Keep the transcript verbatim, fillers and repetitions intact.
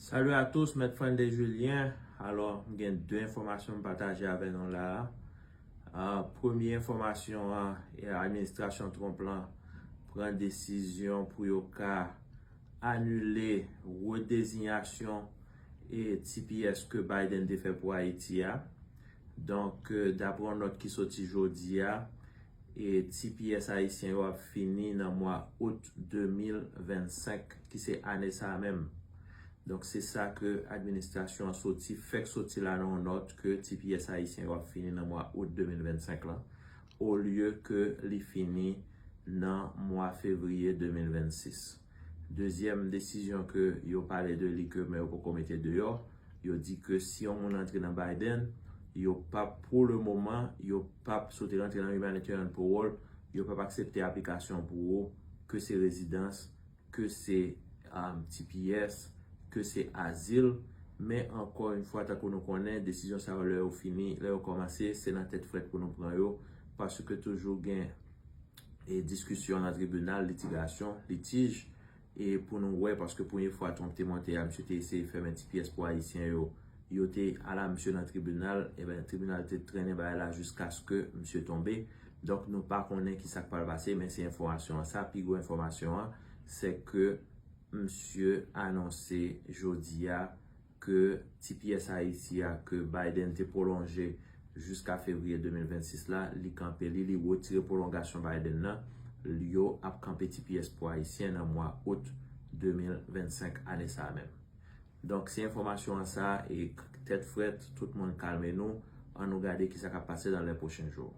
Salut à tous, Mèt Frandey Julien. Alò, m gen de enfòmasyon m pataje avè nou la a. Ah, premye enfòmasyon an, e administrasyon Trump lan pran desizyon pou yo ka anile redezinyasyon e T P S ke Biden te fè pou Ayiti a. Donk, euh, dapre yon nòt ki soti jodi a, e T P S ayisyen yo ap fini nan mwa out de mil vennsenk, ki se ane sa a menm. Donk, se sa ke administrasyon an soti, fèk soti la nan yon nòt ke T P S ayisyen yo ap fini nan mwa out de mil vennsenk lan, olye ke li fini nan mwa fevriye de mil vennsis. Dezyèm desizyon ke yo pale de li ke men yo poko mete deyò, yo di ke si yon moun antre nan Biden, yo p ap, pou le moman, yo p ap, si w te rantre nan humanitarian parole, yo p ap aksepte aplikasyon pou ou, ke se rezidans, ke se, um, T P S, ke se azil. Men ankò yon fwa, tankou nou konnen, desizyon sa yo, lè yo fini, lè yo kòmanse, se nan tèt frèt pou nou pran yo, paske toujou gen e diskisyon nan tribinal, litigasyon, litij, e pou nou wè, paske premye fwa Trump te monte a, misye te eseye fèmen T P S pou Ayisyen yo, yo te ala misye nan tribinal, e ben, tribinal te trennen bagay la jiskaske misye tonbe. Donk, nou pa konnen ki sa k pral pase, men se enfòmasyon an. Sa pi gwo enfòmasyon an, se ke misye anonse jodi a ke T P S Ayiti a ke Biden te pwolonje jiska fevriye de mil vennsis la, li kanpe li, li retire pwolongasyon Biden nan, yo ap kanpe T P S pou Ayisyen nan mwa out de mil vennsenk ane sa a menm. Donk, se enfòmasyon an sa, e tèt frèt, tout moun kalme nou, ann nou gade ki sa k ap pase dans les prochains jours.